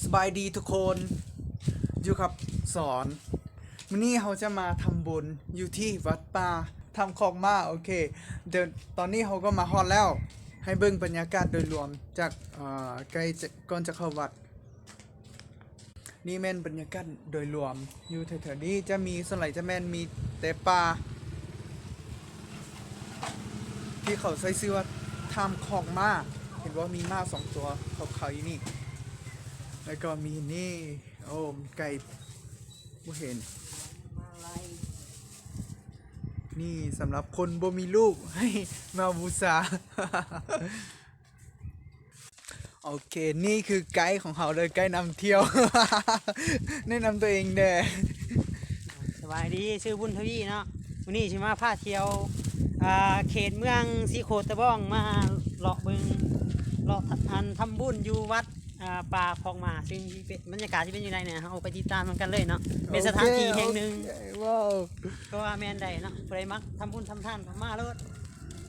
ສະບາຍດີທຸກຄົນ ຢູ່ກັບສອນ. ມື້ນີ້ເຮົາຈະມາທຳບຸນຢູ່ທີ່ວັດປ່າຖ້ຳຄອກມ້າ. ໂອເຄ ດຽວຕອນນີ້ເຮົາກໍມາຮອດແລ້ວ. ໃຫ້ເບິ່ງບັນຍາກາດໂດຍລວມຈາກ ເອີ ໃກ້ຈະ ກ່ອນຈະເຂົ້າວັດ. ນີ້ແມ່ນບັນຍາກາດໂດຍລວມ ຢູ່ແຖວໆນີ້ຈະມີ ສ່ວນຫຼາຍຈະແມ່ນມີແຕ່ປ່າ ທີ່ເຂົາໃຊ້ຊື່ວ່າຖ້ຳຄອກມ້າ. ເຫັນບໍ່ ມີມ້າສອງຕົວຂາວໆຢູ່ນີ້ ແລ້ວກໍມີນີ້ ໂອ້ ມັນໃກ້ ບໍ່ເຫັນ. ນີ້ສຳລັບຄົນບໍ່ມີລູກ ໃຫ້ມາບູຊາ. ໂອເຄ ນີ້ຄືໄກຂອງເຮົາເດີ ໄກນຳທ່ຽວ ແນະນຳຕົວເອງແດ່. ສະບາຍດີ ຊື່ບຸນທະວີເນາະ. ມື້ນີ້ຊິມາພາທ່ຽວ ອ່າ ເຂດເມືອງສີໂຄດຕະບອງ ມາເລາະເບິ່ງ ເລາະ ອັນ ທຳບຸນຢູ່ວັດ ອ່າ ປ່າຄອກມ້າ ຊຶ່ງເປັນ ບັນຍາກາດຊິເປັນຈັ່ງໃດແດ່ ເຮົາໄປຕິດຕາມນຳກັນເລີຍເນາະ. ເປັນສະຖານທີ່ແຫ່ງໜຶ່ງ ໂອເຄ ໂອເຄ ວ້າວ ກໍວ່າແມ່ນໄດ້ເນາະ ຜູ້ໃດມັກທຳບຸນທຳທານກໍມາໂລດ.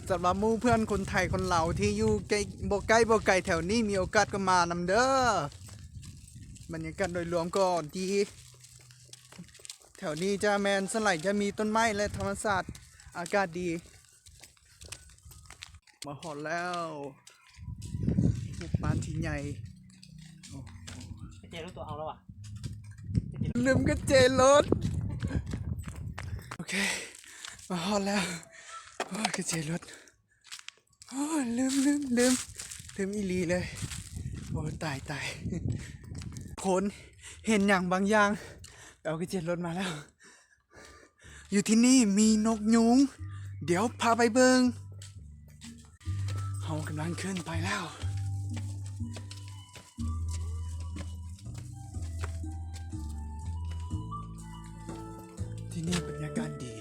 ສຳລັບໝູ່ເພື່ອນຄົນໄທຄົນລາວທີ່ຢູ່ໃກ້ ບໍ່ໃກ້ບໍ່ໄກແຖວນີ້ ມີໂອກາດກໍມານຳເດີ. ບັນຍາກາດໂດຍລວມກໍດີ ແຖວນີ້ຈະແມ່ນສ່ວນຫຼາຍຈະມີຕົ້ນໄມ້ ແລະ ທຳມະຊາດ ອາກາດດີ. ມາຮອດແລ້ວ ຮູບປານທີ່ໃຫຍ່ ໂອ້ ກະເຈລົດຕົວເຮົາແລ້ວຫວາ ລືມກະເຈລົດ. ໂອເຄ ມາຮອດແລ້ວ ໂອ້ຍ ກະເຈລົດ ໂອ້ຍ ລືມ ລືມ ລືມ ລືມອີ່ຫຼີເລີຍ. ໂອ້ຍ ຕາຍ ຕາຍ ຄົນເຫັນຫຍັງບາງຢ່າງ ໄປເອົາກະເຈລົດມາແລ້ວ. ຢູ່ທີ່ນີ້ມີນົກຍູງ ດຽວພາໄປເບິ່ງ. ເຮົາກຳລັງຂຶ້ນໄປແລ້ວ. ທີ່ນີ້ບັນຍາກາດດີ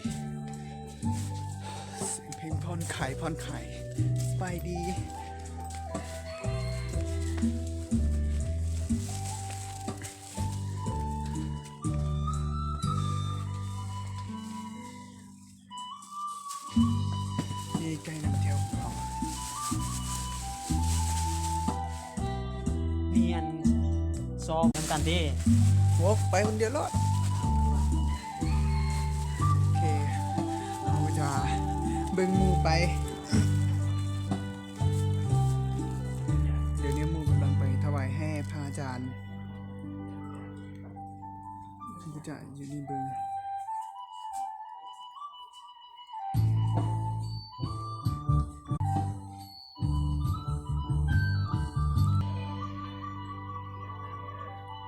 ສຽງເພງຜ່ອນຄາຍ ຜ່ອນຄາຍ. ສະບາຍດີ. ນີ້ໄກນຳທ່ຽວຂອງເຮົາ ມີອັນຊອງນຳກັນເດ້. ໂອ້ ໄປຄົນດຽວໂລດ. ໂອເຄ ເຮົາຈະເບິ່ງໝູ່ໄປ. ດຽວນີ້ໝູ່ກຳລັງໄປຖວາຍແຫ່ພະອາຈານ. ເຂົາຈະຢູ່ນີ້ເບິ່ງ.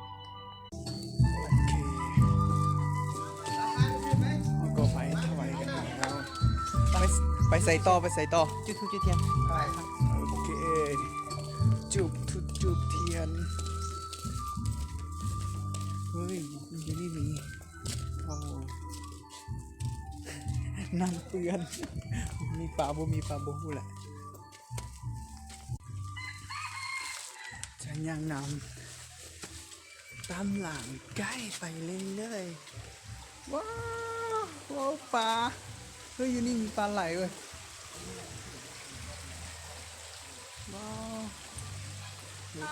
ໂອເຄ ເຮົາກໍໄປຖວາຍກັນມາແລ້ວ. ໄປ ໄປໃສຕໍ່? ໄປໃສຕໍ່? ຈຸດທູບຈຸດທຽນ. ໂອເຄ ຈຸດທູບຈຸດທຽນ. ເຮີ້ຍ ຢູ່ນີ້ມີ ໂອ້ ນ້ຳເປື້ອນ ມີປາບໍ່ມີປາບໍ່ຮູ້ແຫຼະ. ຈະຍ່າງນຳຕາມຫຼັງໄກໄປເລື້ອຍໆ. ວ້າວ ວ້າວ ປາ ເຮີ້ຍ ຢູ່ນີ້ມີປາໄຫຼເວີຍ. ວ້າວ ເຫັ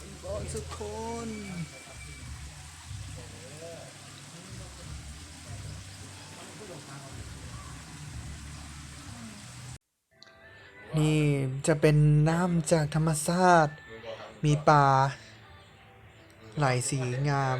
ນບໍ່ທຸກຄົນ? ນີ້ຈະເປັນນ້ຳຈາກທຳມະຊາດ ມີປາ ຫຼາຍສີງາມ.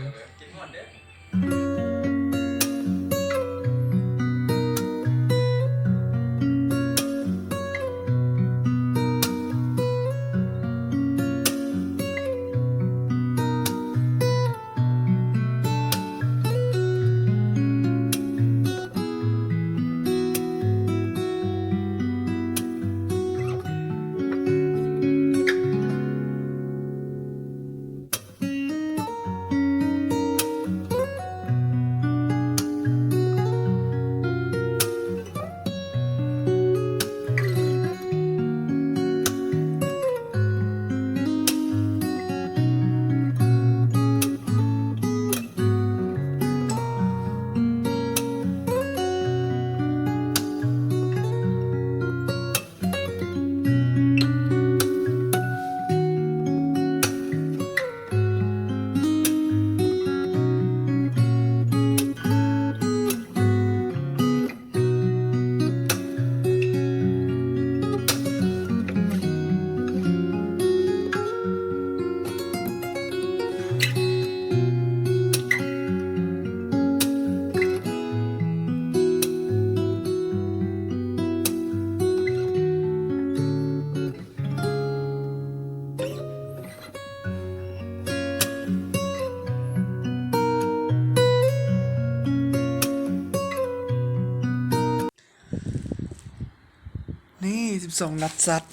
ສອງນັດສັດ.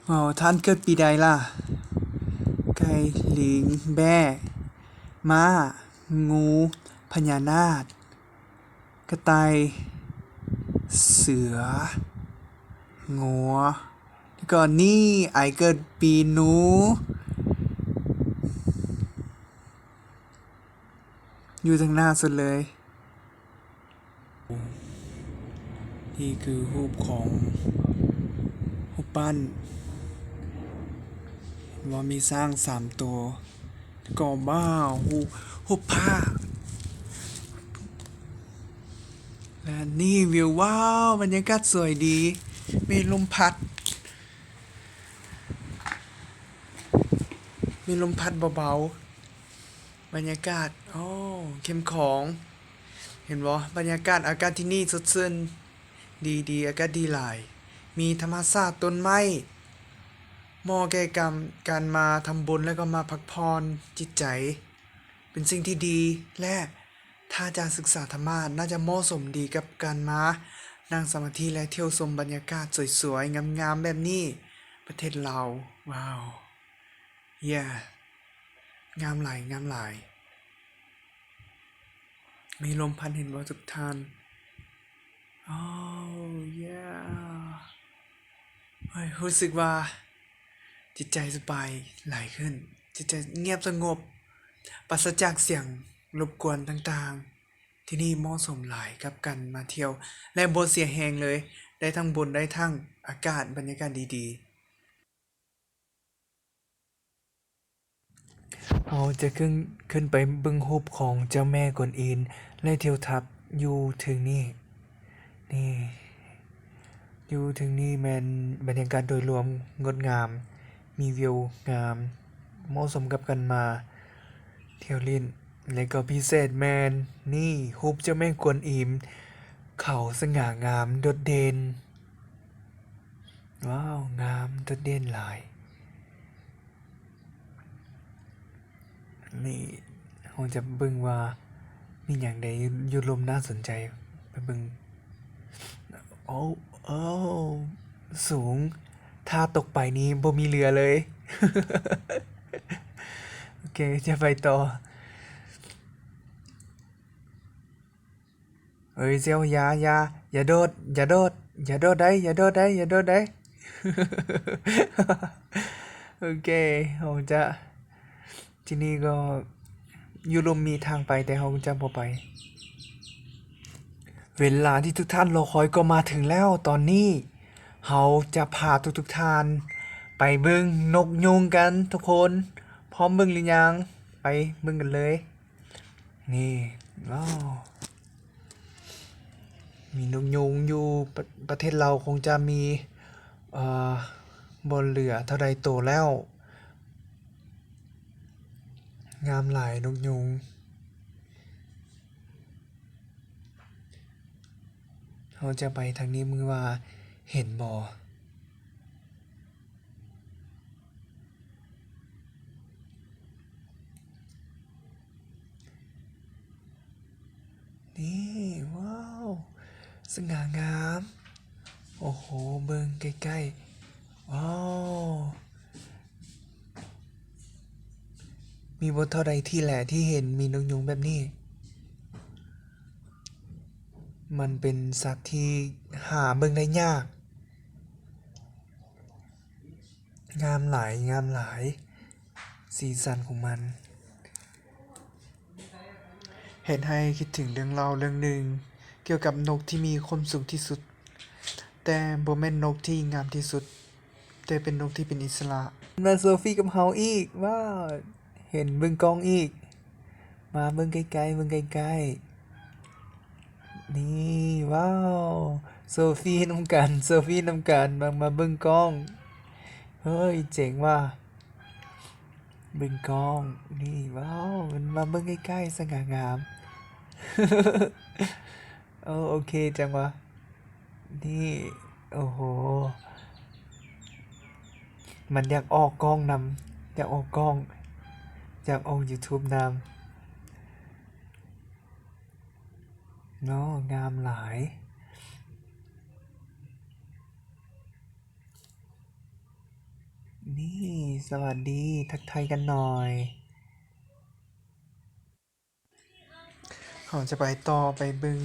ເວົ້າ ທ່ານເກີດປີໃດລະ? ໄກ່, ລີງ, ແບ້, ມ້າ, ງູ, ພະຍານາກ, ກະຕ່າຍ, ເສືອ, ງົວ ແລ້ວກໍນີ້ ອ້າຍເກີດປີໜູ. ຢູ່ທາງໜ້າສຸດເລີຍ. ນີ້ຄືຮູບຂອງ ຮູບປັ້ນ ເຫັນບໍ່ ມີຊ້າງສາມໂຕ ກໍ ວ້າວ ຮູບ ຮູບພະ ແລະ ນີ້ວິວ ວ້າວ ບັນຍາກາດສວຍດີ ມີລົມພັດ ມີລົມພັດເບົາໆ. ບັນຍາກາດ ໂອ້ ເຂັ້ມຂອງ ເຫັນບໍ່? ບັນຍາກາດອາກາດທີ່ນີ້ສົດຊື່ນ ດີໆ ອາກາດດີຫຼາຍ ມີທຳມະຊາດ ຕົ້ນໄມ້ ເໝາະແກ່ການ ການມາທຳບຸນ ແລະ ກໍມາພັກຜ່ອນຈິດໃຈ ເປັນສິ່ງທີ່ດີ ແລະ ຖ້າຈະສຶກສາທຳມະ ໜ້າຈະເໝາະສົມດີກັບການມານັ່ງສະມາທິ ແລະ ທ່ຽວຊົມບັນຍາກາດສວຍໆ ງາມໆ ແບບນີ້ ປະເທດລາວ. ວ້າວ ເຢ້ ງາມຫຼາຍ ງາມຫຼາຍ ມີລົມພັດ ເຫັນບໍ່ທຸກທ່ານ? ໂອ້ ເຢ້ ເຮີ້ຍ ຮູ້ສຶກວ່າຈິດໃຈສະບາຍຫຼາຍຂຶ້ນ ຈິດໃຈງຽບສະຫງົບ ປາສະຈາກສຽງລົບກວນຕ່າງໆ ທີ່ນີ້ເໝາະສົມຫຼາຍກັບການມາທ່ຽວ ແລະ ບໍ່ເສຍແຮງເລີຍ ໄດ້ທັງບຸນ ໄດ້ທັງອາກາດ ບັນຍາກາດດີໆ. ເຮົາຈະຂຶ້ນ ຂຶ້ນໄປເບິ່ງຮູບຂອງເຈົ້າແມ່ກວນອິນ ແລະ ເທວທັບຢູ່ເທິງນີ້ ນີ້ ຢູ່ເທິງນີ້ແມ່ນບັນຍາກາດໂດຍລວມງົດງາມ ມີວິວງາມ ເໝາະສົມກັບການມາທ່ຽວຫຼິ້ນ ແລະ ກໍພິເສດແມ່ນນີ້ ຮູບເຈົ້າແມ່ກວນອິນ ເຂົາສະຫງ່າງາມໂດດເດັ່ນ. ວ້າວ ງາມ ໂດດເດັ່ນຫຼາຍ. ນີ້ ເຮົາຈະເບິ່ງວ່າມີຫຍັງໃດຢູ່ລຸ່ມໜ້າສົນໃຈ ໄປເບິ່ງ. ໂອ້ ໂອ້ ສູງ ຖ້າຕົກໄປນີ້ບໍ່ມີເຫຼືອເລີຍ. ໂອເຄ ຈະໄປຕໍ່. ເອີຍ ເຊວ ຢ່າ ຢ່າ ຢ່າໂດດ ຢ່າໂດດ ຢ່າໂດດໄດ໋ ຢ່າໂດດໄດ໋ ຢ່າໂດດໄດ໋. ໂອເຄ ເຮົາຈະ ທີ່ນີ້ກໍຢູ່ລຸ່ມມີທາງໄປ ແຕ່ເຮົາຈະບໍ່ໄປ. ເວລາທີ່ທຸກທ່ານລໍຄອຍກໍມາເຖິງແລ້ວ. ຕອນນີ້ເຮົາຈະພາທຸກໆທ່ານໄປເບິ່ງນົກຍຸງກັນທຸກຄົນ. ພ້ອມເບິ່ງຫຼືຍັງ? ໄປເບິ່ງກັນເລີຍ. ນີ້ ວ້າວ ມີນົກຍຸງຢູ່ ປະ ປະເທດລາວຄົງຈະມີ ເອີ ບໍ່ເຫຼືອເທົ່າໃດໂຕແລ້ວ. ງາມຫຼາຍນົກຍຸງ. ເຮົາຈະໄປທາງນີ້ ເບິ່ງວ່າເຫັນບໍ່. ນີ້ ວ້າວ ສະຫງ່າງາມ. ໂອ້ໂຫ ເບິ່ງໃກ້ໆ ວ້າວ ມີບໍ່ເທົ່າໃດທີ່ແຫຼະທີ່ເຫັນມີນົກຍຸງແບບນີ້. ມັນເປັນສັດທີ່ຫາເບິ່ງໄດ້ຍາກ. ງາມຫຼາຍ ງາມຫຼາຍ ສີສັນຂອງມັນ ເຮັດໃຫ້ຄິດເຖິງເລື່ອງເລົ່າເລື່ອງໜຶ່ງ ກ່ຽວກັບນົກທີ່ມີຄວາມສຸກທີ່ສຸດ ແຕ່ບໍ່ແມ່ນນົກທີ່ງາມທີ່ສຸດ ແຕ່ເປັນນົກທີ່ເປັນອິດສະຫຼະ. ມາໂຊຟີກັບເຮົາອີກ. ວ້າວ ເຫັນເບິ່ງກ້ອງອີກ. ມາເບິ່ງໃກ້ໆ ເບິ່ງໃກ້ໆ ນີ້ ວ້າວ ໂຊຟີນຳກັນ ໂຊຟີນຳກັນ ມາ ມາເບິ່ງກ້ອງ. ເຮີ້ຍ ເຈັງວ່າ ເບິ່ງກ້ອງ ນີ້ ວ້າວ ມັນມາເບິ່ງໃກ້ໆ ສະຫງ່າງາມ. ໂອ ໂອເຄ ຈັງຫວະ ນີ້ ໂອ້ໂຫ ມັນຢາກອອກກ້ອງນຳ ຢາກອອກກ້ອງ ຢາກອອກຢູທູບນຳເນາະ. ງາມຫຼາຍ. ນີ້ ສະຫວັດດີ ທັກທາຍກັນໜ່ອຍ. ເຮົາຈະໄປຕໍ່ ໄປເບິ່ງ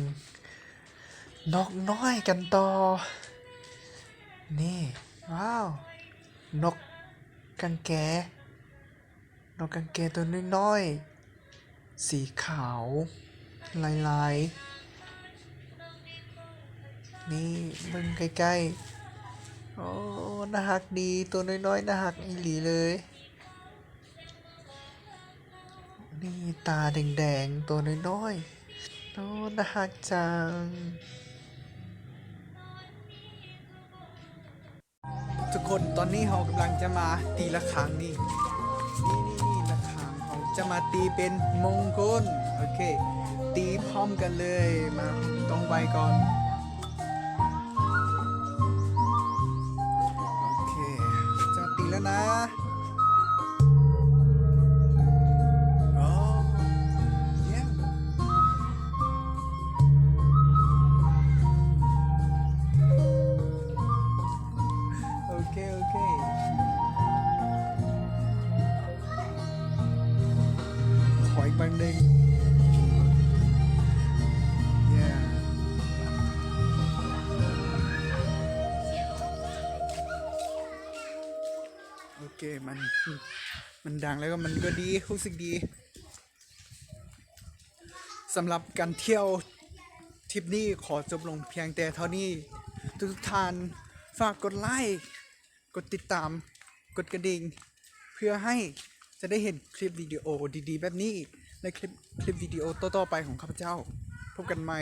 ນົກນ້ອຍກັນຕໍ່. ນີ້ ວ້າວ ນົກກາງແກ ນົກກາງແກຕົວນ້ອຍໆ ສີຂາວລາຍໆ. ນີ້ ເບິ່ງໃກ້ໆ ໂອ້ ໜ້າຮັກດີ ຕົວນ້ອຍໆ ໜ້າຮັກອີ່ຫຼີເລີຍ. ນີ້ ຕາແດງໆ ຕົວນ້ອຍໆ ໂອ້ ໜ້າຮັກຈັງ. ທຸກຄົນ ຕອນນີ້ເຮົາກຳລັງຈະມາຕີລະຄັງນີ້ ນີ້ໆໆ ລະຄັງ ເຮົາຈະມາຕີເປັນມົງກົນ. ໂອເຄ ຕີພ້ອມກັນເລີຍ ມາ ຕ້ອງໄວກ່ອນ. ໂອເຄ ຈະຕີແລ້ວນະ. ໂອ້ ຢ້ຽມ. ໂອເຄ ໂອເຄ ຂໍອີກບາງໜຶ່ງ. ໂອເຄ ມັນ ມັນດັງແລ້ວກໍ ມັນກໍດີ ຮູ້ສຶກດີ. ສຳລັບການທ່ຽວທຣິບນີ້ຂໍຈົບລົງພຽງແຕ່ເທົ່ານີ້. ທຸກໆທ່ານ ຝາກກົດໄລ ກົດຕິດຕາມ ກົດກະດິ່ງ ເພື່ອໃຫ້ຈະໄດ້ເຫັນຄລິບວິດີໂອດີໆແບບນີ້ໃນຄລິບ ຄລິບວິດີໂອຕໍ່ໆໄປຂອງຂ້າພະເຈົ້າ. ພົບກັນໃໝ່.